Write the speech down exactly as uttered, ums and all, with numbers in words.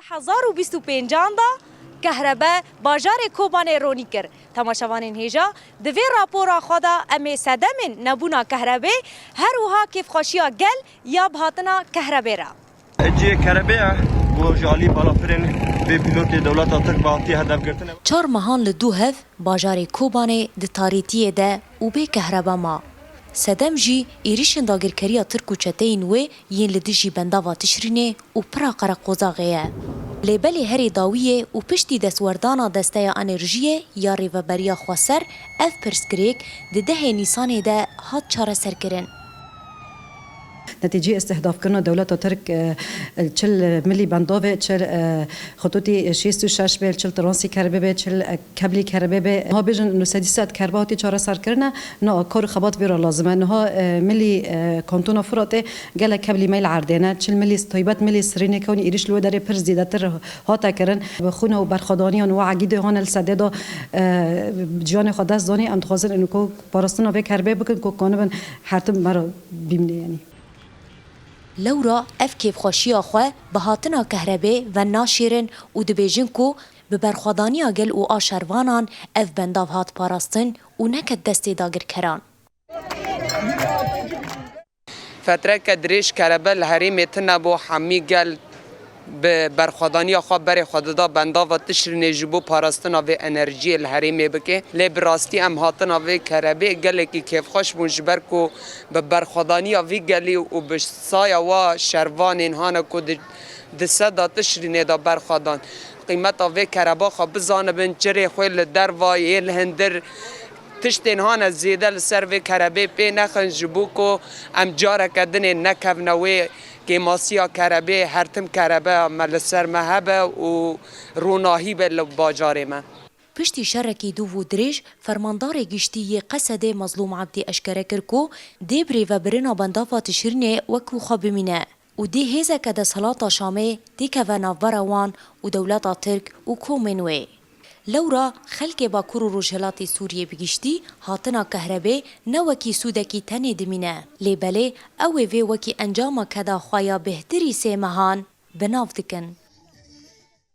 Hezar û bîst û pêncan de kehrebe bajarê Kobanê ronî kir. Temaşevanên hêja, di vê rapora xwe de em ê sedemên nebûna kehrebê, her wiha kêfxweşiya gel ya bi hatina kehrebê re. Cihê kerebê ye, ku ji alî balafirên vê pîlotê dewleta Tirk ve hatiye hedefgirtin. Çar mehan li dû hev bajarê Kobanê di tarîtiyê de û bê kehrebe ma. Sedem jî êrîşên dagirkeriya Tirk û çeteyên wê yên li dijî bendava Tişrînê û pira qereqozaxê ye. Lê belê herê dawiyê û piştî destwerdana Desteya Enerjiyê ya Rêveberiya Xweser ev pirsgirêk di dehê Nîsanê de hat çareserkirin. Netîceyê îstihdafkirina dewleta Tirk, e, çil milî bendavê, çil, e, xitûtî şêst û şeş bê, çil transî kerbê bê, çil, e, keblî kerbê bê. Niha bêjin nû sedî sed kerbe hatî çareserkirine, na kar û xebat vê re lazim e. Niha, e, milî, e, kantona Firatê gelek keblî meyl erdê ne. Çil milî taybet milî Sirînê kewne êrîş li wê derê pir zêdetir hate kirin. Bi xûna û berxwedaniyan û egîdê hane li sedê de, e, ciyanê xwe dest danî. Em dixwazin êno ku parastina vê kerbê bikin ku kanibin hertim me re bîmne yanî. Lewra ev kêfxweşiya xwe bi hatina kehrebê venaşêrin û dibêjin ku bi berxwedaniya gel û a şervanan ev bendav hat parastin û neket destê dagirkeran. Fetreke dirêj kerebe li herêmê tune bû, hemî gel bi berxwedaniya xwe berê xwe dida bendava Tişrînê ji bo parastina vê enerjiyê li herêmê bike. Lê bi rastî em hatina vê kerebê gelekî kêfxweş bûn, ji ber ku bi berxwedaniya vî gelî û bi saya wa şervanên hane ku di, di seda Tişrînê de berxwedan. Qîmeta vê kereba xwe bizanibin, çirê xwe li derva yê li hindir tiştên hane zêde li ser vê kerebê pê nexin, ji bo ku em careke dinê nekevine wê kêmasiya kerebê, hertim kerebe me li ser me hebe û ronahî be li bajarê me. Piştî şerekî dûv û dirêj, Fermandarê Giştî yê Qesedê Mezlûm Ebdî eşkere kir ku dê bi rêvebirina bendava Tişrînê wekî xwe bimîne û dê hêzeke desthilata Şamê têkeve navbera wan û dewleta Tirk û komên wê. Lewra xelkê Bakur û Rojhilatê Sûriyê bi giştî hatina kehrebê ne wekî sûdekî tenê dimîne, lê belê ew ê vê wekî encameke daxwaya bêhtirî sê mehan bi nav dikin.